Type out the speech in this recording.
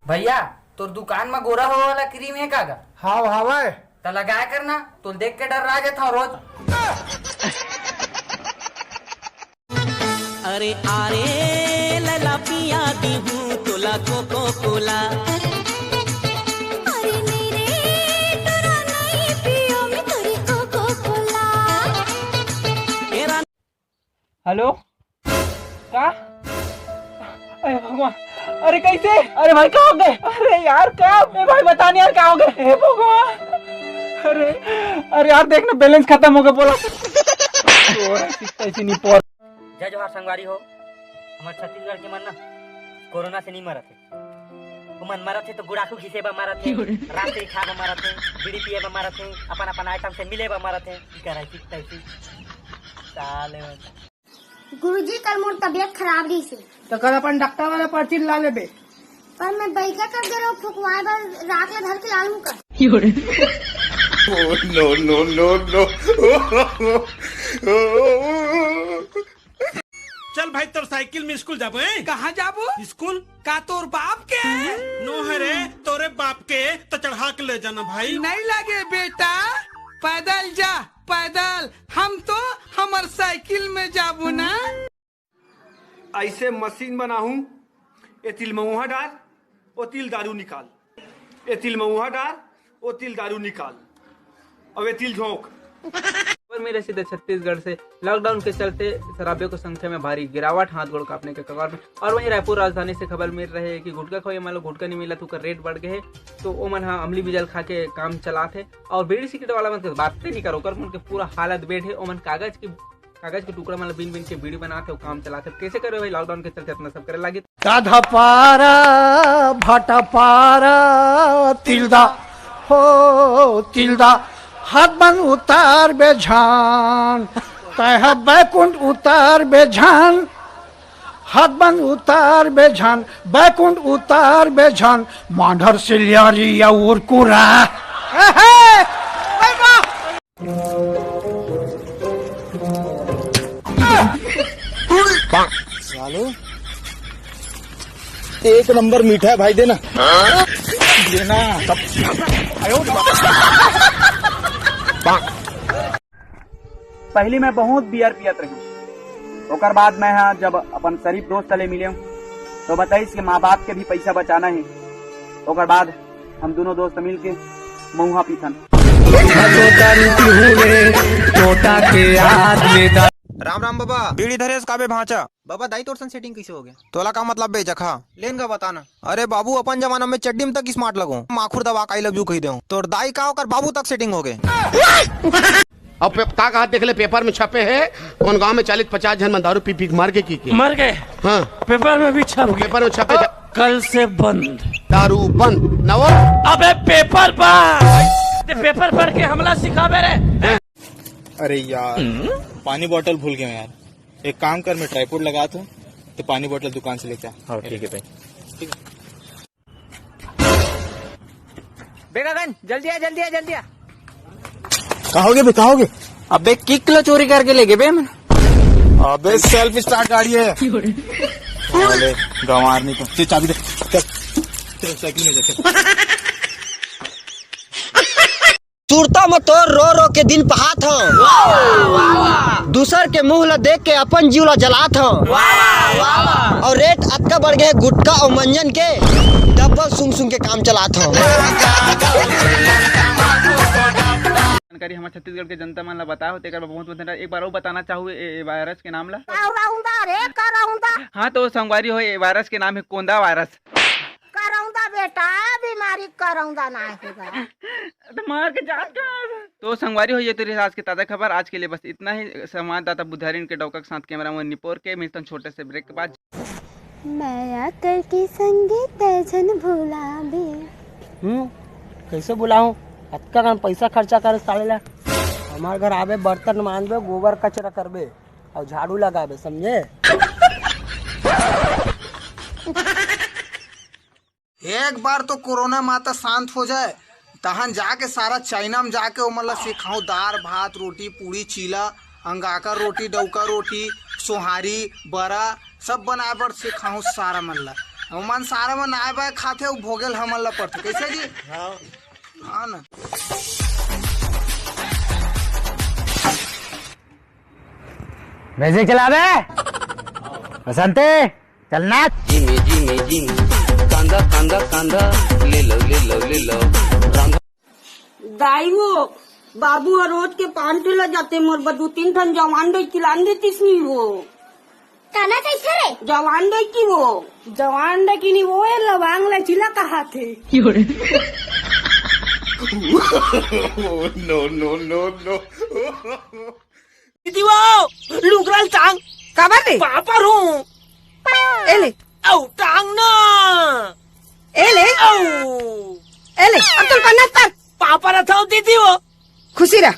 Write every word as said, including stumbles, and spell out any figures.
भैया, तोर दुकान म गोरा होए वाला क्रीम हे का गा? हाव, हावय। त लगाया कर ना, तोल देख के डर्रा जाथंव रोज। अरे आरे लला पिया दिहूं तोला कोको कोला। अरे नहीं रे, तोरा नहीं पियो मैं तोरी कोको कोला। हेलो, का? अरे भगवान, अरे कैसे? अरे भाई, का हो गए? अरे यार, का? ए भाई, बता नहीं यार, का हो गए? हे भगवान, अरे, अरे यार, देख ना, बैलेंस खत्म हो गया, बोला। तोरा ऐसी, ऐसी नहीं पौर। जय जोहार संगवारी हो, हमर छत्तीसगढ़ के मन ना कोरोना से नहीं मरत हे। ओमन मरत हे तो गुड़ाखू घिसे बर मरत हे, रात्रि खा बर मरत हे, बीड़ी पिए बर मरत हे, अपन अपन आइटम से मिले बर मरत हे। इकर ऐसी तैसी साले मन। गुरुजी, कल मोर तबीयत खराब रहिस हे। त कल अपन डॉक्टर वाला पर्ची ला लेबे। पर मैं बइगा कर दे रहो फुकवाए बर राख ले धर के लालू का। Oh, no, no, no, no। चल भाई, तोर साइकिल में स्कूल जाबो, हैं? कहाँ जाबो? स्कूल। का तोर बाप के? नो है रे, तोरे बाप के तो चढ़ा के ले जाना भाई। नहीं लगे बेटा, पैदल जा, पैदल। हम तो हमर साइकिल में जाबो ना। ऐसे मशीन बनाहूं, ए तिल मऊहा डार, ओ तिल दारू निकाल। ए तिल मऊहा डार, ओ तिल दारू निकाल। अब ए तिल झोंक। खबर मिले सीधे छत्तीसगढ़ से। लॉकडाउन के चलते शराबियों की संख्या में भारी गिरावट, हाथ गोड़ कांपने के कगार में। और वहीं रायपुर राजधानी से खबर मिल रही है कि गुटखा खवैया मन ला गुटखा नहीं मिलत, ओकर रेट बढ़ गए है, तो ओमन हा अमली बिजल खा के काम चलात है। और बीड़ी सिगरेट वाला मन के बात नहीं करो, ओकर मन के पूरा हालत बेड है। ओमन कागज के कागज के टुकड़ा मन ला बीन बीन के बीड़ी बनात हे अउ काम चलात हे। कैसे करे भाई, लॉकडाउन के चलते इतना सब करे लागिस। काधा पारा भाटा पारा तिलदा हो तिलदा, हाथ बन उतार बे झान, तय ह बैकुंठ उतार बे झान, हाथ बन उतार बे झान, बैकुंठ उतार बे झान, मांढर सिलियारी या उरकुरा। साले, एक नंबर मीठा है भाई, देना। देना। पहली मैं बहुत बियर पियत रही, ओकर बाद मैं हा जब अपन शरीफ दोस्त ले मिले हूँ, तो बताइस कि माँ बाप के भी पैसा बचाना है। ओकर बाद हम दोनों दोस्त मिल के महुआ पीथन। राम राम बाबा। बीड़ी धरेस का बे भांचा? बाबा, दाई तोर सन सेटिंग कैसे हो गया? तोला का मतलब बे जखा? लेन का बताना। अरे बाबू, अपन जमाना में चड्डी में तक स्मार्ट लगो, माखुर दबा के I love you कही देहूं। तोर दाई का ओकर बाबू तक सेटिंग हो गए। अब पे-, का कहा देख ले, पेपर में छपे है, कौन गांव में चालीस पचास झन मन दारू पी पी के मर गए की, की? मर गए। हाँ। पेपर में भी छप गए। पेपर में छपे है। कल से बंद। दारू बंद। ना वो। अबे पेपर बंद। ते पेपर पढ़ के हमला सिखाबे रे। अरे यार, पानी बॉटल भूल गया यार। एक काम कर, मैं ट्राइपॉड लगात हूँ, तो पानी बॉटल दुकान से लेके आ। हाँ, ठीक है भाई। ठीक है। बे गगन, जल्दी आ, जल्दी आ, जल्दी आ। कहाँ हो गए बे, कहाँ हो गए? अबे किक लो चोरी करके ले गए बे मन। अबे सेल्फ स्टार्ट गाड़ी है। अरे गंवार नहीं तो। चल चाबी दे। चल। चल साइकिल में जा, चल। सुरता म तोर रो रो के दिन पहात हंव। दूसर के मुंह ल देख के अपन जीव ल जलात हंव। अउ रेट अतका बढ़ गे हे गुटखा अउ मंजन के, डब्बल सूंघ सूंघ के काम चलात हंव। जानकारी हमर छत्तीसगढ़ के जनता मन ल बताए हो, तेकर बर बहुत बहुत धन्यवाद। एक बार अउ बताना चाहू ए, ए वायरस के नाम ल। करौंदा रे, करौंदा। हाँ, तो संगवारी हो, ए वायरस के नाम है कोंदा वायरस। करौंदा बेटा, बीमारी करौंदा ना होगा। तो मार के जात का। तो संगवारी हो, ये तो रही आज के ताजा खबर। आज के लिए बस इतना ही। संवाददाता बुधारिन के डौका के साथ कैमरा मैन निपोर के। मिलतन छोटे से ब्रेक के बाद। मया करके संगे तै झन भुलाबे। हम्म, कैसे भुलाहूँ? अतका कन पैसा खर्चा करे साले ला। हमार घर आबे, बर्तन मांजबे, गोबर कचरा करबे अउ झाड़ू लगाबे, समझे? एक बार तो कोरोना माता शांत हो जाए, तहन जाके सारा चाइना में जाके ओमन ला सिखाऊं दार, भात, रोटी, पूड़ी, चीला, अंगाकर रोटी, डौका रोटी, सोहारी, बरा, सब बनाए बर सिखाऊं सारा मन ला। हमन सारा मन आए बाय खाथे, अउ भोगेल हमन ला पड़थे। कैसे जी? हाँ। हाँ ना। म्यूजिक चला बे। बसंती, चल नाच। जिमी, जिमी, जिमी। कांदा, कांदा, कांदा। ले लो, ले लो, ले लो। रांधा। दाई वो, बाबू ह रोज के पान ठेला जाते, मोर बर दू तीन ठन जवान डोइकी लान देतिस नी वो। काना कइसे रे? जवान डोइकी वो। जवान डोइकी नी वो, ए लवांग ले चिला कहाथे। नो, नो, नो, नो। दीदी वो, लुगरा ल टांग। काबर रे? पापा रो। ए ले। अउ, टांग ना। ए ले। अउ। ए ले, अब तोर पन्ना पर। पापा रथव दीदी वो। खुशी रह।